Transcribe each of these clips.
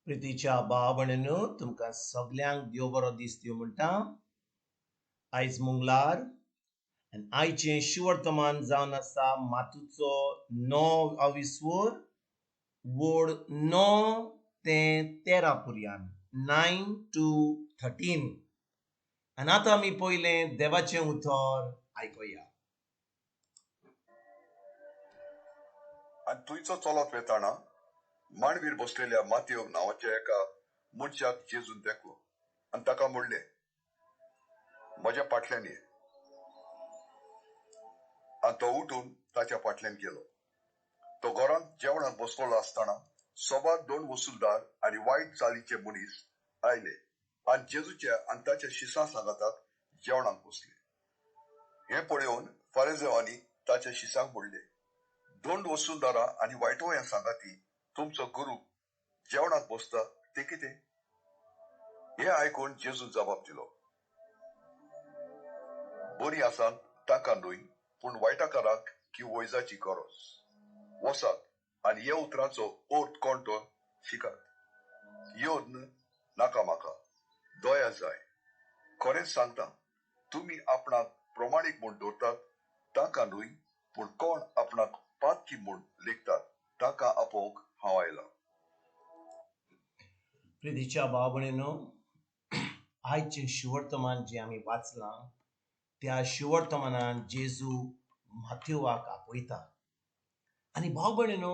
प्रितीच्या भाव भयणींनो, तुमकां सगल्यांक देव बरो दीस दिवं म्हणटा. आयज मंगळार आनी आयचें शिवर्तमान जावन आसा मातूचो 9 आविस्वर वड 9 ते 13 पर्यंत, 9 to 13. आनी आतां आमी पयलें देवाचें उतर आयकुया. आनी थंयचो चलत वेताना मांडवीर बसलेल्या मातेव नांवाच्या एका मनशाक जेजून देखलो आनी ताका म्हणलें, म्हज्या फाटल्यान ये. आनी तो उठून ताच्या फाटल्यान गेलो. तो घरांत जेवणाक बसलेलो आसतना सोबार दोन वसुलदार आनी वायट चालीचे मनीस आयले आनी जेजूच्या आनी ताच्या शिसां सांगाताक जेवणाक बसले. हें पळोवन फारिजेवांनी ताच्या शिसांक म्हणलें, दोन वसुलदारां आनी वायटोया सांगाती तुमचो गुरू जेवणाक बसता ते कितें? हें आयकून जेजून जबाब दिलो, बरी आसात तांकां न्हय, पूण वायटाकारांक की वैजाची गरज. वसात आनी ह्या उतरांचो अर्थ कोण तो शिकात. यत्न नाका म्हाका, दया जाय. खरेंच सांगता, तुमी आपणाक प्रमाणीक म्हूण दवरतात तांकां न्हय, पूण कोण आपणाक पातकी म्हूण लेखतात तांकां आपोवंक हांव आयलां. प्रितीच्या भाव भयणींनो, आयचें शिवर्तमान जें आमी वाचलां त्या शिवर्तमानान जेजू माथ्युवाक आपयता. आनी भाव भयणींनो,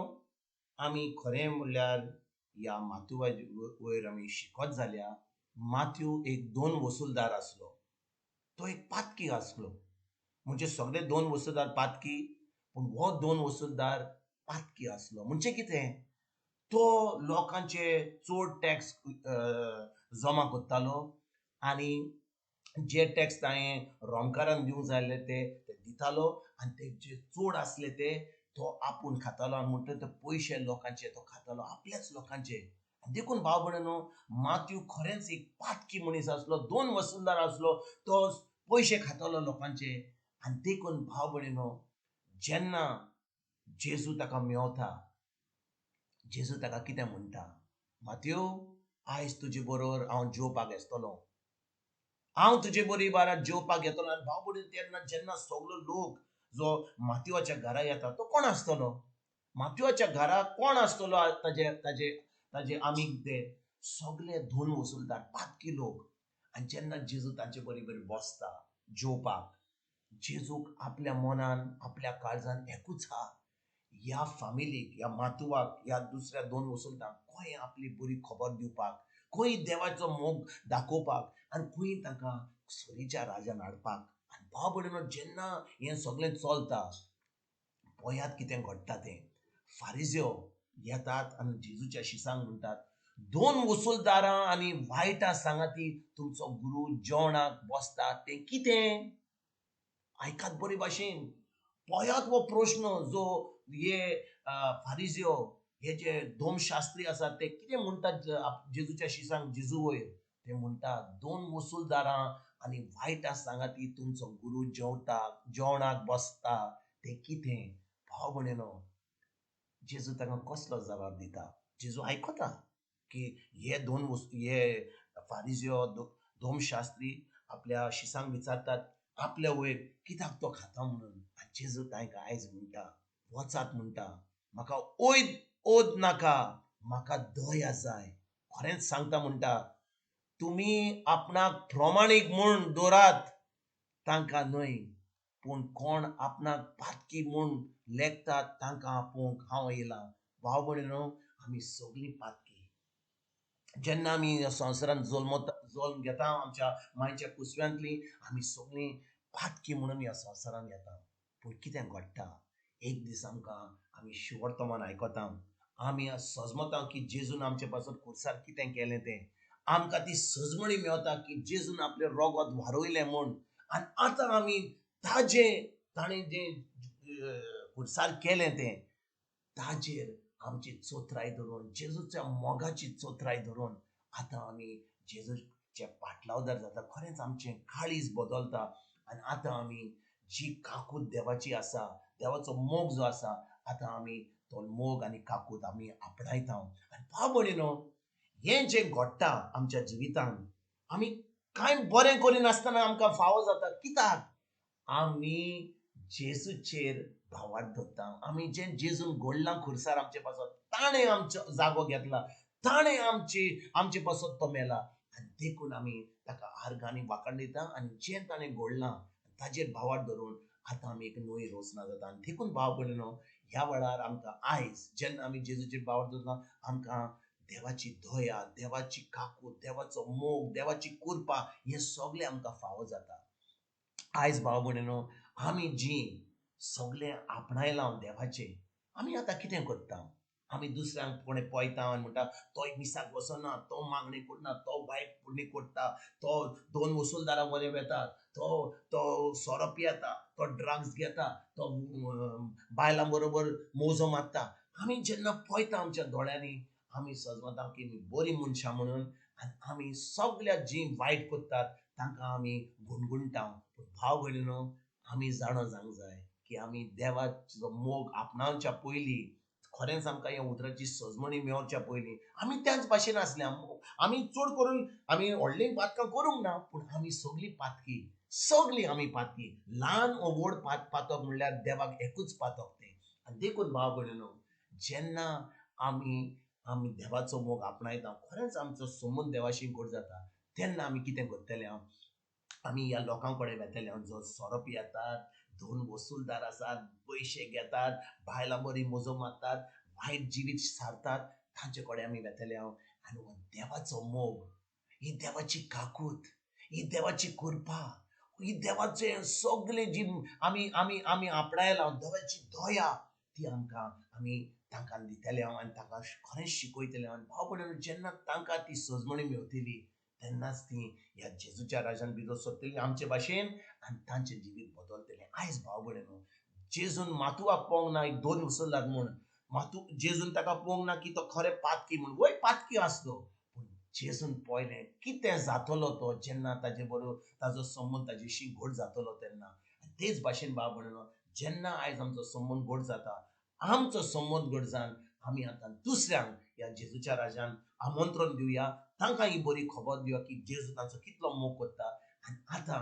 आमी खरें म्हणल्यार ह्या माथ्युवा वयर आमी शिकत जाल्यार माथ्यू एक दोन वसुलदार आसलो, तो एक पातकी आसलो. म्हणजे सगळे दोन वसुलदार पातकी, पूण हो दोन वसुलदार पातकी आसलो. म्हणजे कितें, तो लोकांचे चड टॅक्स जमा करतालो आनी जे टॅक्स ताणें रोमकारान दिवंक जाय आसले ते दितालो आनी ते जे चड आसले ते तो आपूण खातालो. आनी म्हणटकीर ते पयशे लोकांचे तो खातालो, आपल्याच लोकांचे. देखून भाव भयणींनो, माथ्यू खरेंच एक पातकी मनीस आसलो, दोन वसुलदार आसलो, तो पयशे खातालो लोकांचे. आनी देखून भाव भयणींनो, जेन्ना जेजू ताका मेवता, जेजू ताका कितें म्हणटा, माथ्यू आयज तुजे बरोबर हांव जेवपाक येतलो, हांव तुजे बरोबर जेवपाक येतलो. आनी भाव भयणींनो, तेन्ना जेन्ना सगलो लोक जो माथ्युवाच्या घरा येता तो कोण आसतलो? माथ्युवाच्या घरा कोण आसतलो? ताजे ताजे ताजे आमीग ते सगले दोन वसुलदार पातकी लोक. आनी जेन्ना जेजू तांचे बरोबर बसता जेवपाक, जेजूक आपल्या मनान आपल्या काळजान एकूच आहा, ह्या फामिलीक, ह्या माथुवाक, ह्या दुसऱ्या दोन वसुलदारांक खंय आपली बरी खबर दिवपाक, खंय देवाचो मोग दाखोवपाक आनी खंय तांकां सरीच्या राजान हाडपाक. आनी भाव भयणींनो, जेन्ना हें सगळें चलता पळयात कितें घडटा तें. फारिज्यो येतात आनी जेजूच्या शिसांक म्हणटात, दोन वसुलदारां आनी वायटां सांगाती तुमचो गुरू जेवणाक बसता तें कितें? आयकात बरे भाशेन, पळयात हो प्रश्न जो हे फारिज्यो, हे जे धोमशास्त्री आसात ते कितें म्हणटात जेजूच्या शिसांक, जेजू वयर ते म्हणटात, दोन वसुलदारां आनी वायटां सांगाती तुमचो गुरू जेवता, जेवणाक बसता तें कितें? भाव भयणींनो, जेजू तांकां कसलो जबाब दिता? जेजू आयकता की हे दोन हे फारिज्यो धोमशास्त्री आपल्या शिसांक विचारतात आपल्या वयर कित्याक तो खाता म्हणून. आनी जेजू तांकां आयज म्हणटा, वचात म्हणटा, म्हाका वयर ओद नाका, म्हाका दया जाय. खरेंच सांगता म्हणटा, तुमी आपणाक प्रमाणीक म्हूण दवरात तांकां न्हय, पूण कोण आपणाक पातकी म्हूण लेखतात तांकां आपोवंक हांव येयलां. भाव भयणींनो, आमी सगळीं पातकी. जेन्ना आमी ह्या संवसारांत जल्म घेता, आमच्या मायच्या कुसव्यांतली आमी सगळीं पातकी म्हणून ह्या संवसारांत येता. पूण कितें घडटा, एक दीस आमकां आमी शिवर्तमान आयकता, आमी सजमता की जेजून आमचे पासून खुर्सार कितें केलें तें, आमकां ती सजमणी मेवता की जेजून आपलें रोगत वारयलें म्हूण. आनी आतां आमी ताजें ताणें जें खुर्सार केलें तें ताजेर आमची चोत्राय धरून, जेजूच्या मोगाची चोत्राय धरून आतां आमी जेजूचे पाटलावदार जाता. खरेंच आमचें काळीज बदलता आनी आतां आमी जी काकूत देवाची आसा, देवाचो मोग जो आसा, आतां आमी तो मोग आनी काकूत आमी आपणायता. आनी भाव भयणींनो, हें जें घडटा आमच्या जिवितांत, आमी कांय बरें करिनासतना आमकां फावो जाता. कित्याक? आमी जेजूचेर भावार्थ धरता. आमी जें जेजून घडलां खुर्सार आमचे पासत, ताणें आमचो जागो घेतला, ताणें आमचे पासत तो मेला आनी देखून आमी ताका आर्गां आनी वाखाण दिता आनी जें ताणें घडलां ताजेर भावार्थ धरून आतां आमी एक नवी रचना जाता. आनी देखून भाव भयणीनो, ह्या वेळार आमकां आयज जेन्ना आमी जेजूचेर भावार्थ धरता, आमकां देवाची दया, देवाची काकूट, देवाचो मोग, देवाची कृपा हें सगळें आमकां फावो जाता. आयज भाव भयणीनो, आमी जी सगळें आपणायलां देवाचें, आमी आतां कितें करता? आमी दुसऱ्यांक कोणें पळयता आनी म्हणटा तो मिसाक वचना, तो मागणी करना, तो वायट पुण्य करता, तो दोन वसुलदारां बरें वेता, तो सोरो पियेता, तो ड्रग्स घेता, तो बायलां बरोबर मोजो मारता. आमी जेन्ना पळयता आमच्या दोळ्यांनी, आमी सजमता की आमी बरीं मनशां म्हणून आनी आमी सगल्या जीं वायट करतात तांकां आमी गुणगुणटा. पूण भाव भयणीनो, आमी जाणा जावंक जाय की आमी देवाचो मोग आपणावच्या पयलीं, खरेंच आमकां ह्या उतराची सजमणी मेळच्या पयलीं आमी त्याच भाशेन आसले. आमी चड करून आमी व्हडलीं पातकां करूंक ना, पूण आमी सगळीं पातकी, सगळीं आमी पातकी. ल्हान वो व्हड पातक म्हणल्यार देवाक एकूच पातक तें. आनी देखून भाव भयणीनो, जेन्ना आमी देवाचो मोग आपणायता, खरेंच आमचो संबंद देवाशी गोड जाता, तेन्ना आमी कितें करतले? आमी ह्या लोकां कडेन वेतले जो सोरो पियेतात, दोन वसुलदार आसात, पयशे घेतात, बायलां बरी मोजो मारतात, वायट जिवीत सारतात, तांचे कडेन आमी वेतले हांव. आनी हो देवाचो मोग, ही देवाची काकूत, ही देवाची कृपा, ही देवाचे सगळे जी आमी आमी आमी आपणायला देवाची दया, ती आमकां आमी तांकां दितले हांव आनी तांकां खरेंच शिकयतले हांव. आनी भाव भयणीनो, जेन्ना तांकां ती सजमणी मेवतली तेन्नाच ती ह्या जेजूच्या राजान भितर सरतली आमचे भाशेन आनी तांचें जिवीत बदलतलें. आयज भाव भयणीनो, जेजून मातुवाक पळोवंक ना एक दोन वसुलदार म्हूण, मातू जेजून ताका पळोवंक ना की तो खरें पातकी म्हूण, वय पातकी आसलो, पूण जेजून पळयलें कितें जातलो तो जेन्ना ताजे बरोबर ताजो संबंद ताजेशी घट जातलो तेन्ना. आनी तेच भाशेन भाव भयणीनो, जेन्ना आयज आमचो संबंद घट जाता, आमचो संबंद घट जावन आमी आतां दुसऱ्यांक ह्या जेजूच्या राजान आमंत्रण दिवया, तांकां ही बरी खबर दिवया की जेजू तांचो कितलो मोग करता आनी आतां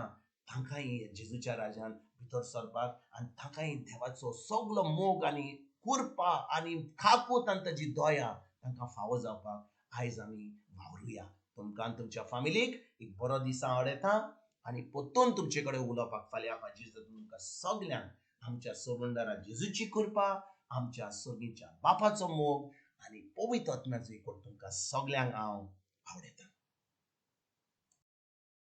तांकांय जेजूच्या राजान भितर सरपाक आनी तांकांय देवाचो सगलो मोग आनी कृपा आनी काकूत आनी ताजी दया तांकां फावो जावपाक आयज आमी वावरुया. तुमकां आनी तुमच्या फामिलीक एक बरो दीस हांव आवडयता आनी परतून तुमचे कडेन उलोवपाक फाल्यां हाजीर जाता. तुमकां सगल्यांक आमच्या सोबंदारा जेजूची कृपा, आमच्या सर्गीच्या बापाचो मोग आनी पवित्र आत्म्याचो एकवट तुमकां सगल्यांक हांव आवडयता.